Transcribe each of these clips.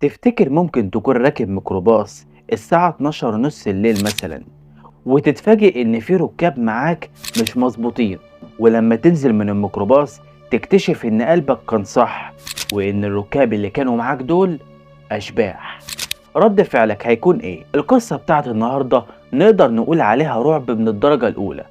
تفتكر ممكن تكون راكب ميكروباص الساعة 12:30 الليل مثلا، وتتفاجئ إن في ركاب معاك مش مظبوطين، ولما تنزل من الميكروباص تكتشف إن قلبك كان صح وإن الركاب اللي كانوا معاك دول أشباح؟ رد فعلك هيكون إيه؟ القصة بتاعت النهاردة نقدر نقول عليها رعب من الدرجة الأولى،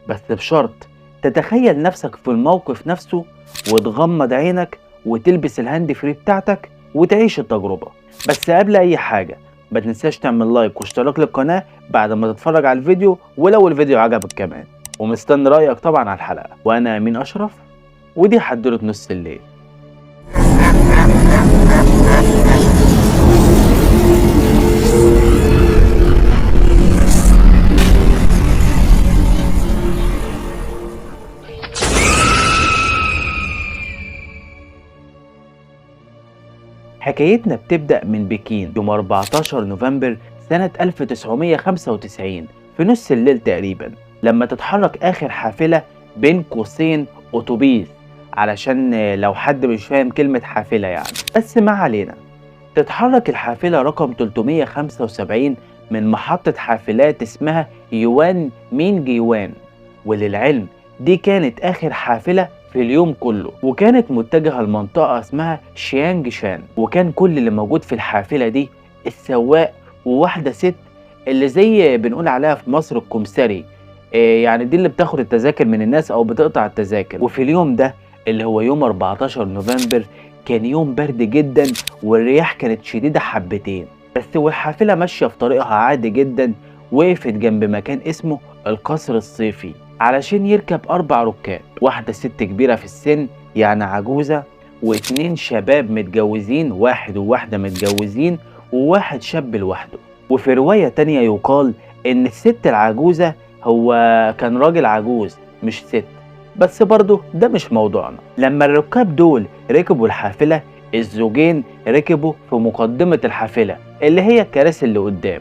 بس بشرط تتخيل نفسك في الموقف نفسه وتغمض عينك وتلبس ال hand free بتاعتك وتعيش التجربة. بس قبل أي حاجة ما تنساش تعمل like واشتراك للقناة بعد ما تتفرج على الفيديو، ولو الفيديو عجبك كمان، ومستني رأيك طبعا على الحلقة. وأنا أمين أشرف، ودي حدوتة نص الليل. حكايتنا بتبدأ من بكين يوم 14 نوفمبر سنة 1995 في نص الليل تقريبا، لما تتحرك آخر حافلة بين قوسين أتوبيس، علشان لو حد مش فاهم كلمة حافلة يعني، بس ما علينا. تتحرك الحافلة رقم 375 من محطة حافلات اسمها يوان مينج يوان، وللعلم دي كانت آخر حافلة في اليوم كله، وكانت متجهة لمنطقة اسمها شيانج شان. وكان كل اللي موجود في الحافلة دي السواق وواحدة ست اللي زي بنقول عليها في مصر الكمساري، يعني دي اللي بتاخد التذاكر من الناس او بتقطع التذاكر. وفي اليوم ده اللي هو يوم 14 نوفمبر كان يوم برد جدا والرياح كانت شديدة حبتين، بس والحافلة ماشية في طريقها عادي جدا. وقفت جنب مكان اسمه القصر الصيفي علشان يركب 4 ركاب، واحدة ست كبيرة في السن يعني عجوزة، و2 شباب متجوزين، واحد وواحدة متجوزين، وواحد شاب لوحده. وفي رواية تانية يقال إن الست العجوزة هو كان راجل عجوز مش ست، بس برضه ده مش موضوعنا. لما الركاب دول ركبوا الحافلة، الزوجين ركبوا في مقدمة الحافلة اللي هي الكراسي اللي قدام،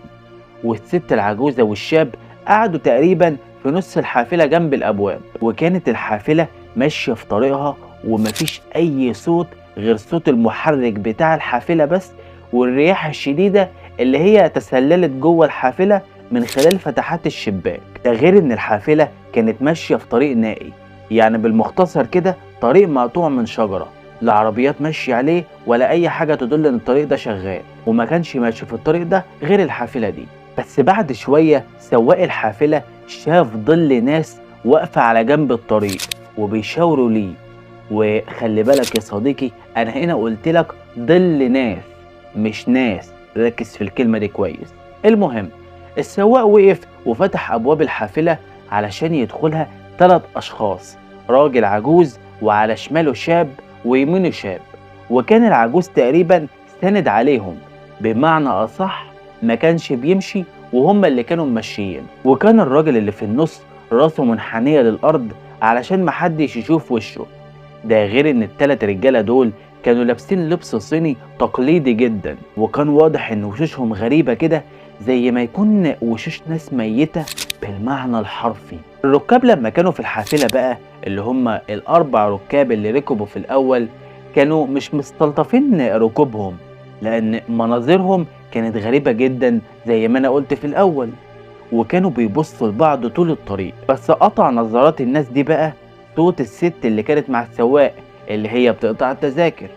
والست العجوزة والشاب قعدوا تقريبا في نص الحافلة جنب الأبواب. وكانت الحافلة ماشية في طريقها ومفيش أي صوت غير صوت المحرك بتاع الحافلة بس، والرياح الشديدة اللي هي تسللت جوه الحافلة من خلال فتحات الشباك. ده غير إن الحافلة كانت ماشية في طريق نائي، يعني بالمختصر كده طريق مقطوع من شجرة، لا عربيات ماشية عليه ولا أي حاجة تدل إن الطريق ده شغال، وما كانش ماشي في الطريق ده غير الحافلة دي. بس بعد شوية سواق الحافلة شاف ظل ناس واقفة على جنب الطريق وبيشاوروا ليه. وخلي بالك يا صديقي، أنا هنا قلت لك ظل ناس مش ناس، ركز في الكلمة دي كويس. المهم السواق وقف وفتح أبواب الحافلة علشان يدخلها 3 أشخاص، راجل عجوز وعلى شماله شاب ويمينه شاب، وكان العجوز تقريبا سند عليهم، بمعنى أصح ما كانش بيمشي وهم اللي كانوا ماشيين. وكان الراجل اللي في النص راسه منحنية للأرض علشان محدش يشوف وشه. ده غير ان ال3 رجالة دول كانوا لابسين لبس صيني تقليدي جدا، وكان واضح ان وشوشهم غريبة كده زي ما يكون وشوش ناس ميتة بالمعنى الحرفي. الركاب لما كانوا في الحافلة بقى اللي هم ال4 ركاب اللي ركبوا في الأول كانوا مش مستلطفين ركوبهم، لأن مناظرهم كانت غريبة جدا زي ما أنا قلت في الأول، وكانوا بيبصوا لبعض طول الطريق. بس قطع نظرات الناس دي بقى صوت الست اللي كانت مع السواق اللي هي بتقطع التذاكر،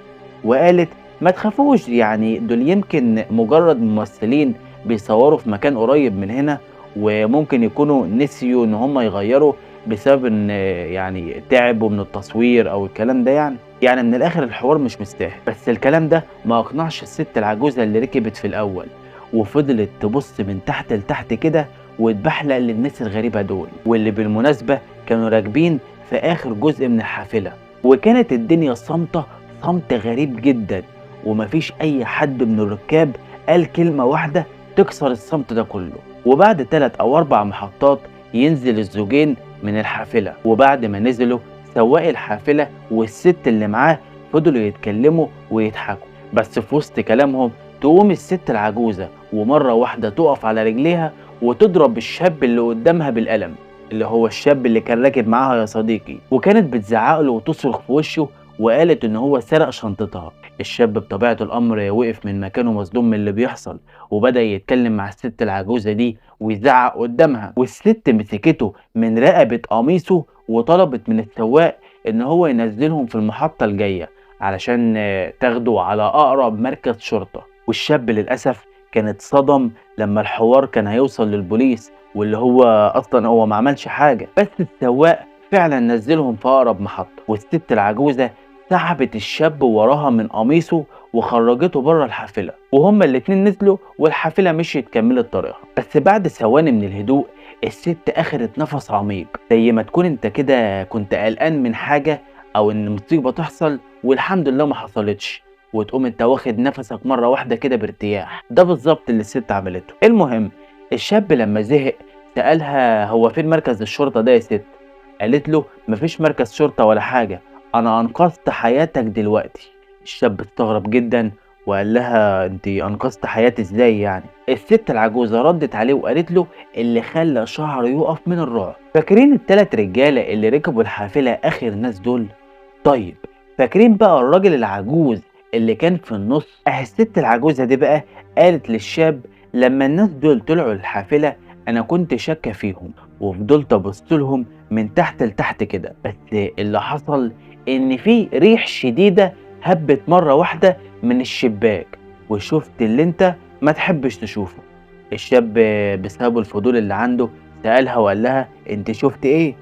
وقالت ما تخافوش، يعني دول يمكن مجرد ممثلين بيصوروا في مكان قريب من هنا، وممكن يكونوا نسيوا ان هم يغيروا بسبب ان يعني تعبوا من التصوير او الكلام ده، يعني من الاخر الحوار مش مستاهل. بس الكلام ده ما اقنعش الست العجوزة اللي ركبت في الاول، وفضلت تبص من تحت لتحت كده وتبحلق للناس الغريبة دول، واللي بالمناسبة كانوا راكبين في اخر جزء من الحافلة. وكانت الدنيا صامتة، صمت غريب جدا، ومفيش اي حد من الركاب قال كلمة واحدة تكسر الصمت ده كله. وبعد 3 أو 4 محطات ينزل الزوجين من الحافلة، وبعد ما نزلوا سواق الحافلة والست اللي معاه فضلوا يتكلموا ويضحكوا. بس في وسط كلامهم تقوم الست العجوزة ومرة واحدة تقف على رجليها وتضرب الشاب اللي قدامها بالقلم، اللي هو الشاب اللي كان راكب معاها يا صديقي، وكانت بتزعق له وتصرخ في وشه وقالت إن هو سرق شنطتها. الشاب بطبيعة الأمر وقف من مكانه مصدوم من اللي بيحصل، وبدأ يتكلم مع الست العجوزة دي ويزعق قدامها، والست مسكته من رقبة قميصه وطلبت من السواق إن هو ينزلهم في المحطة الجاية علشان تاخده على أقرب مركز شرطة. والشاب للأسف كان اتصدم لما الحوار كان هيوصل للبوليس، واللي هو أصلا هو ما عملش حاجة، بس السواق فعلا نزلهم في أقرب محطة، والست العجوزة سحبت الشاب وراها من قميصه وخرجته بره الحافلة، وهما الاتنين نزلوا والحافلة مشيت كملت طريقها. بس بعد ثواني من الهدوء الست اخدت نفس عميق، زي ما تكون انت كده كنت قلقان من حاجة او ان مصيبة تحصل والحمد لله ما حصلتش، وتقوم انت واخد نفسك مرة واحدة كده بارتياح. ده بالظبط اللي الست عملته. المهم الشاب لما زهق سألها هو فين مركز الشرطة ده يا ست؟ قالت له مفيش مركز شرطة ولا حاجة، انا انقذت حياتك دلوقتي. الشاب استغرب جدا وقال لها انت انقذت حياتي ازاي يعني؟ الست العجوزة ردت عليه وقالت له اللي خلى شعره يقف من الرعب. فاكرين التلات رجالة اللي ركبوا الحافلة اخر ناس دول؟ طيب فاكرين بقى الراجل العجوز اللي كان في النص؟ اه الست العجوزة دي بقى قالت للشاب لما الناس دول طلعوا الحافلة انا كنت شاكة فيهم وفضلت ابص لهم من تحت لتحت كده، بس اللي حصل ان في ريح شديدة هبت مرة واحدة من الشباك وشفت اللي انت ما تحبش تشوفه. الشاب بسبب الفضول اللي عنده سألها وقال لها انت شفت ايه؟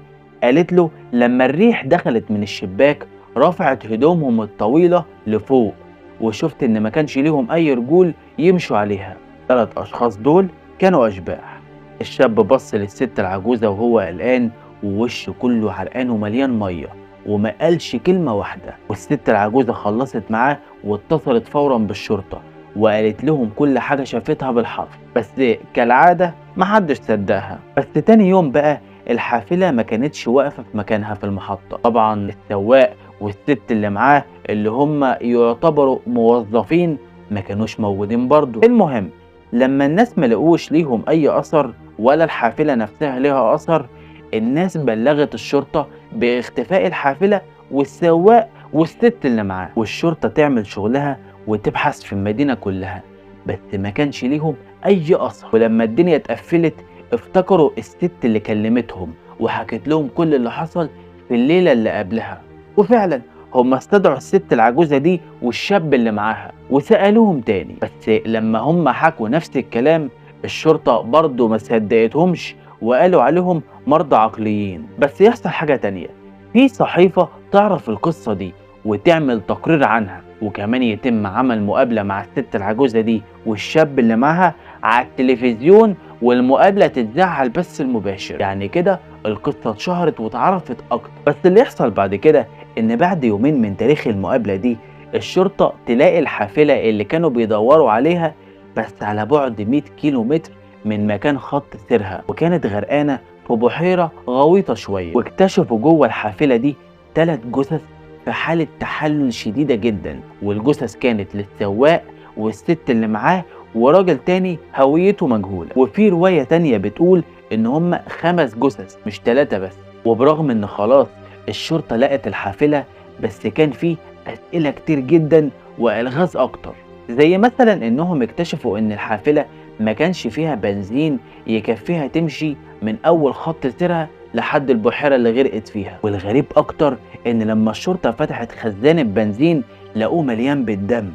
قالت له لما الريح دخلت من الشباك رفعت هدومهم الطويلة لفوق وشفت ان ما كانش ليهم اي رجول يمشوا عليها. 3 اشخاص دول كانوا اشباح. الشاب بص للست العجوزة وهو قلقان ووشه كله عرقان ومليان مية وما قالش كلمة واحدة. والست العجوزة خلصت معاه واتصلت فورا بالشرطة وقالت لهم كل حاجة شافتها بالحرف، بس كالعادة محدش صدقها. بس تاني يوم بقى الحافلة ما كانتش واقفة في مكانها في المحطة. طبعا السواق والست اللي معاه اللي هم يعتبروا موظفين ما كانوش موجودين برضو. المهم لما الناس ما لقوش ليهم اي اثر ولا الحافلة نفسها ليها اثر، الناس بلغت الشرطة باختفاء الحافلة والسواق والست اللي معاه، والشرطة تعمل شغلها وتبحث في المدينة كلها، بس ما كانش ليهم اي اثر. ولما الدنيا اتقفلت افتكروا الست اللي كلمتهم وحكت لهم كل اللي حصل في الليلة اللي قبلها، وفعلا هم استدعوا الست العجوزة دي والشاب اللي معاها وسألوهم تاني، بس لما هم حكوا نفس الكلام الشرطة برضو ما صدقتهمش وقالوا عليهم مرضى عقليين. بس يحصل حاجة تانية، في صحيفة تعرف القصة دي وتعمل تقرير عنها، وكمان يتم عمل مقابلة مع الست العجوزة دي والشاب اللي معاها على التلفزيون، والمقابلة تتذاع على البث المباشر. يعني كده القصة اتشهرت واتعرفت أكتر. بس اللي يحصل بعد كده إن بعد يومين من تاريخ المقابلة دي الشرطة تلاقي الحافلة اللي كانوا بيدوروا عليها بس على بعد 100 كيلو متر من مكان خط سيرها، وكانت غرقانة في بحيرة غويطة شوية. واكتشفوا جوه الحافلة دي 3 جثث في حالة تحلل شديدة جدا، والجثث كانت للسواق والست اللي معاه وراجل تاني هويته مجهولة. وفي رواية تانية بتقول إن هم 5 جثث مش 3 بس. وبرغم إن خلاص الشرطة لقت الحافلة، بس كان في أسئلة كتير جدا وألغاز أكتر، زي مثلا إنهم اكتشفوا إن الحافلة ما كانش فيها بنزين يكفيها تمشي من أول خط سيرها لحد البحيرة اللي غرقت فيها. والغريب أكتر إن لما الشرطة فتحت خزان البنزين لقوه مليان بالدم،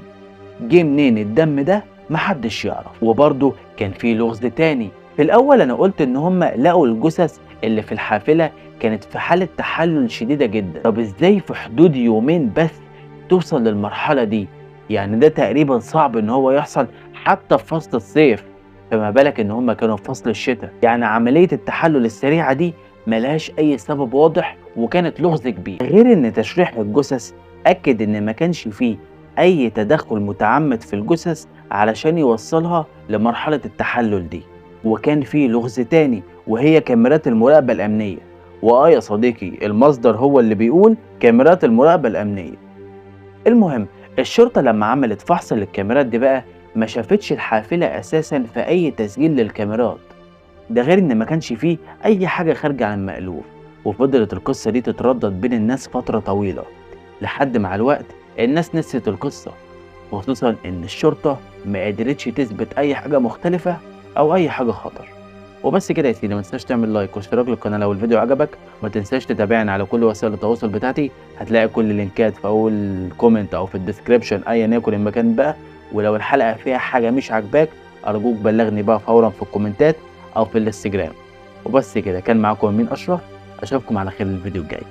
جه منين الدم ده محدش يعرف. وبرضه كان في لغز تاني. في الأول أنا قلت إن هم لقوا الجثث اللي في الحافلة كانت في حالة تحلل شديدة جدا، طب إزاي في حدود يومين بس توصل للمرحلة دي؟ يعني ده تقريبا صعب إن هو يحصل حتى في فصل الصيف، فما بالك إن هم كانوا في فصل الشتاء. يعني عملية التحلل السريعة دي ملهاش أي سبب واضح وكانت لغز كبير. غير إن تشريح الجثث أكد إن ما كانش فيه أي تدخل متعمد في الجثث علشان يوصلها لمرحلة التحلل دي. وكان فيه لغز تاني وهي كاميرات المراقبة الأمنية. وآه يا صديقي، المصدر هو اللي بيقول كاميرات المراقبة الأمنية. المهم الشرطة لما عملت فحص للكاميرات دي بقى ما شافتش الحافلة أساسا في أي تسجيل للكاميرات، ده غير إن ما كانش فيه أي حاجة خارجة عن المألوف. وفضلت القصة دي تتردد بين الناس فترة طويلة. لحد مع الوقت الناس نسيت القصة، خصوصا إن الشرطة ما قدرتش تثبت أي حاجة مختلفة أو أي حاجة خطر. وبس كده يا سيدي، ما تنساش تعمل like واشتراك للقناة لو الفيديو عجبك، وما تنساش تتابعنا على كل وسائل التواصل بتاعتي، هتلاقي كل اللينكات في أول comment أو في ال description أيا يكن المكان بقى. ولو الحلقة فيها حاجة مش عاجباك أرجوك بلغني بقى فورا في الكومنتات أو في الانستجرام. وبس كده، كان معاكم أمين أشرف، أشوفكم على خير الفيديو الجاي.